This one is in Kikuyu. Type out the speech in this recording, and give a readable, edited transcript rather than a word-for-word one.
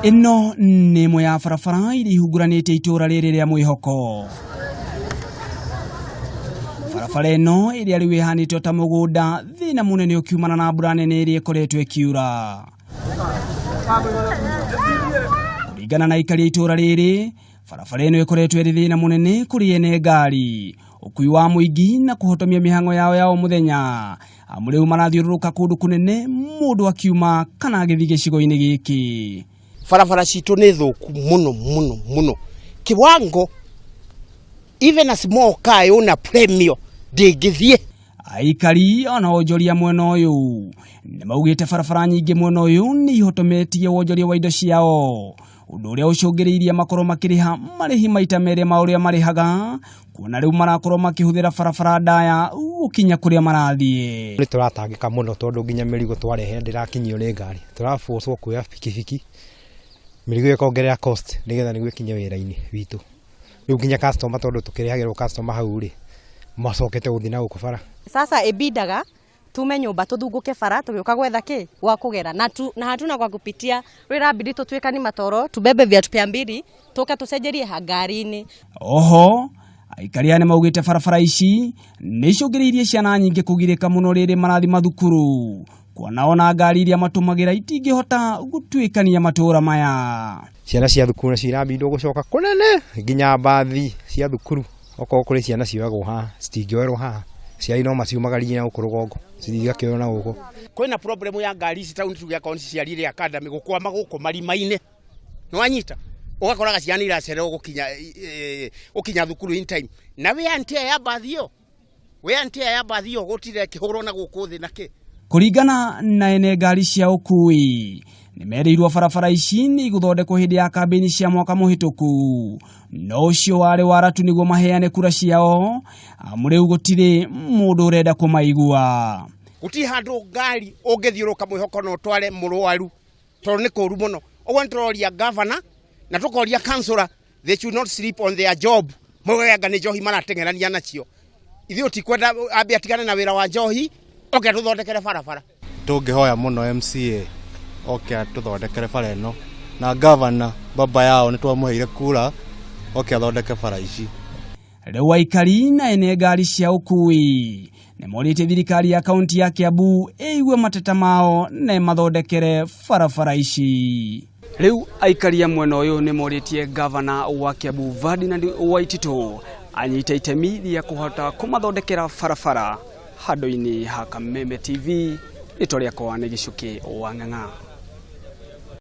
Ĩno nĩ ĩmwe ya barabara iria ihunguranĩtie itũũra rĩrĩ rĩa mwĩhoko. Barabara ĩno ĩrĩa rĩu ĩhanĩte o ta mũgũnda, thĩna mũnene ũkiumana na mbura nene ĩrĩa ĩkoretwo ĩkiura. Kũringana na aikari a itũũra rĩrĩ, barabara ĩno ĩkoretwo ĩrĩ thĩna mũnene kũrĩ ene ngari, ũkui wa mũingĩ na kũhotomia mĩhang'o yao ya o mũthenya. Amu rĩu marathiũrũrũka kũndũ kũnene mũndũ akiuma kana agĩthiĩ gĩcigo-inĩ gĩkĩ. Barabara citũ nĩ thũku mũno mũno mũno kiwango even a small car yũna premio ndĩngĩthiĩ. Aikari ona onjoria mwena ũyũ nĩ maugĩte barabara nyingĩ mwena ũyũ nĩ ihotometie wonjoria wa indo ciao, ũndũ ũrĩa ũcũngĩrĩirie makorwo makĩrĩha marĩhi maita merĩ ma ũrĩa marĩhaga, kuona rĩu marakorwo makĩhũthĩra barabara ndaya gũkinya kũrĩa marathiĩ. Nĩ tũratangĩka mũno tondũ nginya mĩrigo twarehe ndĩrakinyio nĩ ngari, tũrabocwo kuoya bikibiki, mĩrigo ĩkongerera cost nĩgetha nĩguo ĩkinye wĩra-inĩ witũ. Rĩu nginya customer tondũ tũkĩrehagĩrwo customer hau rĩ, macokete gũthiĩ na gũkũ bara. Sasa ibindaga tume nyumba tuthunguke bara tugiuka gwetha ki gwa kugera na, tu, na hatuna gwa kupitia rä bidi tutuikani matoro tubebe viatu pia mbili tuke tucenjerie ha ngari-inĩ. Oho aikari aya nĩmaugĩte barabara ici nĩ icũngĩrĩirie ciana nyingĩ kũgirĩka mũno rĩrĩ marathiĩ mathukuru, kuona ona ngari iria matũmagĩra itingĩhota gũtuĩkania matũũra maya. Ciana cia thukuru nacio irambindwo gũcoka kũnene nginya mbathi cia thukuru okorwo kũrĩ ciana cioyagwo haha citingĩoerwo haha, aciari no maciumagarie na gũkũ rũgongo cithiĩ igakĩoywo na gũkũ. Kwĩna problem ya ngari ici taũni tuge akorwo nĩ cia Relay Academy gũkwama gũkũ marima-inĩ, nĩwanyita ũgakoraga ciana iracererwo gũkinya gũkinya thukuru in time na wear and tear ya mbathi ĩyo wear and tear ya mbathi ĩyo gũtirĩ ĩkĩhũrwo na gũkũ thĩ na kĩ. Kũringana na ene ngari cia ũkui, nĩ merĩirwo barabara ici nĩ igũthondekwo hĩndĩ ya kambĩini cia mwaka mũhĩtũku, no ũcio warĩ waratu nĩguo maheane kura ciao, amu rĩu gũtirĩ mũndũ ũrenda kũmaigua. Gũtirĩ handũ ngari ũngĩthiũrũka mwĩhoko na ũtware mũrwaru tondũ nĩ kũru mũno. Ũguo nĩ tũroria governor na tũkoria councillor, they should not sleep on their job. Maugaga anga nĩ njohi marateng'erania nacio. Ithuĩ tũtikwenda ambe atigane na wĩra wa njohi, oke atũthondekere barabara. Tũngĩhoya mũno MCA oke atũthondekere bara ĩno na governor baba yao nĩ twamũheire kura oke athondeke bara ici. Rĩu aikari na ene ngari cia ũkui nĩ morĩtie thirikari ya kaunti ya Kiambu ĩigue mateta mao na ĩmathondekere barabara ici. Rĩu aikari a mwena ũyũ nĩ morĩtie gavana wa Kiambu Ferdinand Waititu anyite itemi rĩa kũhota kũmathondekera barabara. Handũ-inĩ ha Kameme TV, rĩtwa rĩakwa nĩ Gĩcukĩ wa Ng'ang'a.